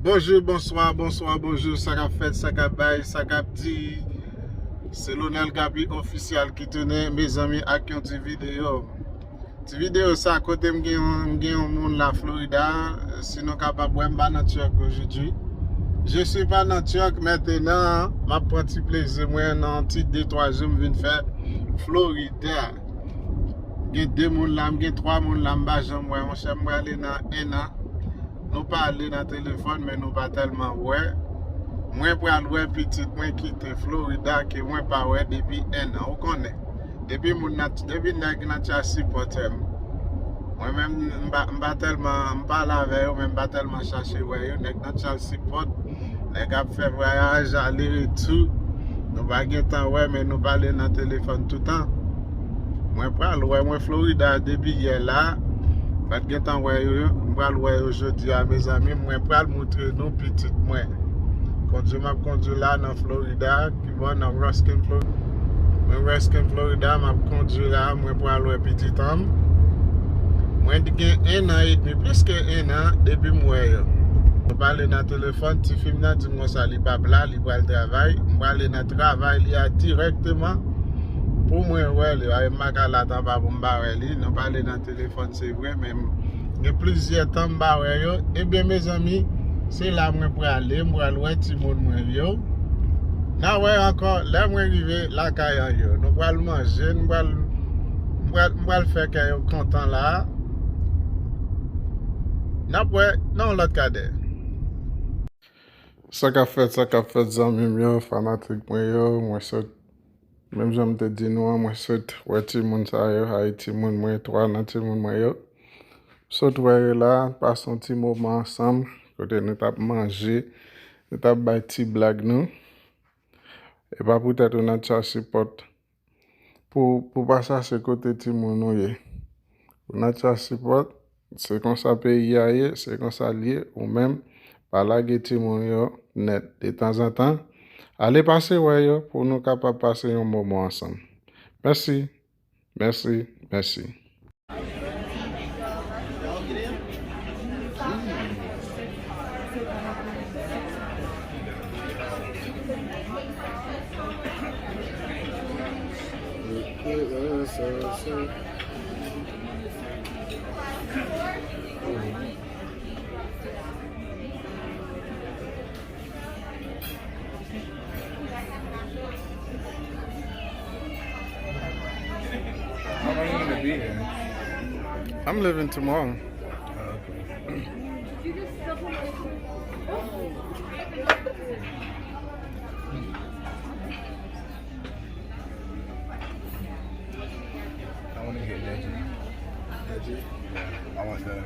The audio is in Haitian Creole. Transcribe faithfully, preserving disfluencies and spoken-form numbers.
Bonjou, bonswa, bonswa, bonjou, sa k ap fèt, sa k ap bay, sa k ap di. Se Lonel Gaby Official ki tounen, mezanmi, ak yon ti videyo. Ti videyo sa, kote m gen yon, m gen yon moun la Florida, si nou kapab wè, m pa nan Turk aujourd'hui. Je suis pas nan Turk maintenant, m ap pran ti plezi mwen nan ti de twa jou m vin fè Florida. Gen de moun la, m gen twa moun la, m pa janm wè, monchè, m prale nan en an. Nou pale nan telefòn, men nou pa tèlman wè. Mwen pral wè pitit mwen ki te Florida, ke mwen pa wè depi en an, ou konnen. Depi moun nan, depi nèg nan tcha sipòte m. Mwen menm, m pa, m pa tèlman, m pale avè yo, men m pa tèlman chache wè yo. Nèg nan tcha sipòt, nèg ap fè vwayaj, ale retou. Nou pa gen tan wè, men nou pale nan telefòn toutan. Mwen pral wè, mwen Florida depi yè la. Pa t gen tan wè yo, m pral wè yo jodi a, mezanmi. Mwen pral montre nou pitit mwen. Kondwi m ap kondwi la nan Florida, ki bò nan Ruskin, Florida. Mwen Ruskin, Florida, m ap kondwi la, mwen pral wè pitit an m. Mwen gen en an edmi, plis ke en an, depi m wè yo. Mwen pale nan telefòn, tifi m nan di m konsa li p ap la, li pral travay. M prale nan travay li a dirèkteman pou mwen wè li. Ay, m pa ka la tanpa pou m pa wè li. Nou pale nan telefòn, se vre, men m gen plizyè tan m pa wè yo. Ebyen, mezanmi, se la mwen prale, m pral wè timoun mwen yo. N a wè ankò, lè mwen rive lakay an yo. Nou pral manje, m pral, m pral, m pral fè kè yo kontan la. N ap wè nan yon lòt kadè. Sa k ap fèt, sa k ap fèt, zanmi m yo, fanatik mwen yo, mwen sot, menm jan m te di nou an, mwen sot wè timoun sa yo, ay timoun mwen, twa nan timoun mwen yo. Sot wè yo la, pase yon ti moman ansanm, kote nou t ap manje, nou t ap bay ti blag nou. E pa poutèt ou nan tcha sipòt. Pou, pou pa chache kote timoun ou ye. Ou nan tcha sipòt, se konsa peyi a ye, se konsa l ye, ou menm, pa lage timoun yo nèt. Detanzantan, ale pase wè yo pou nou kapab pase yon moman ansanm. Mèsi, mèsi, mèsi. How long you gonna be here? I'm leaving tomorrow. Oh, okay. I wanna get veggie. Veggie? Yeah. I want the